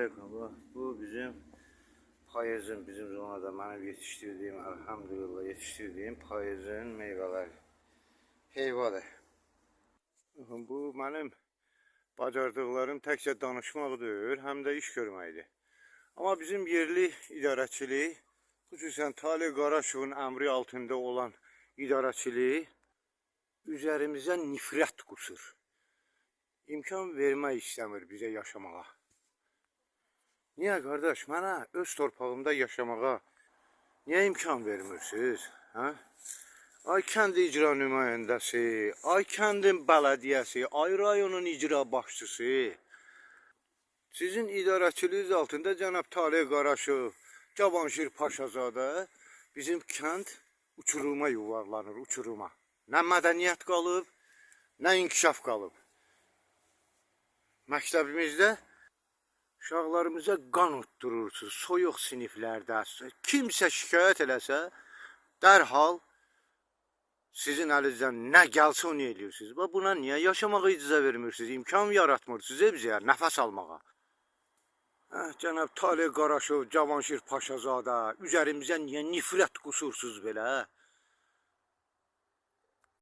əleykum. Bu bizim payızın, bizim zonada mənim yetişdirdiyim, elhamdülillah yetişdirdiğim payızın meyvələri. Heyvadır. Baxın, bu mənim bacardıqlarım təkcə danışmaq deyil, həm də iş görməkdir. Amma bizim yerli idarəçilik, xüsusən Taleh Qaraşovun əmri altında olan idarəçilik üzərimizə nifrət qusur. İmkan vermək istəmir bizə yaşamağa. Niyə qardaş, mənə öz torpağımda yaşamağa niyə imkan vermirsiniz? Hə? Ay kənd icra nümayəndəsi, ay kəndin bələdiyyəsi, ay rayonun icra başçısı. Sizin idarəçiliyiniz altında cənab Taleh Qaraşov, Cavanşir Paşazadə bizim kənd uçuruma yuvarlanır, uçuruma. Nə mədəniyyət qalıb, nə inkişaf qalıb. Məktəbimizdə uşaqlarımıza qan utdurursunuz, soyuq siniflərdə. Kimsə şikayət eləsə, dərhal sizin əlinizdən nə gəlsə onu eləyirsiniz. Və buna niyə yaşamağa icazə vermirsiniz? İmkan yaratmırsınız bizə nəfəs almağa. Cənab Taleh Qaraşov, Cavanşir Paşazadə, üzərimizə niyə nifrət qusursuz belə?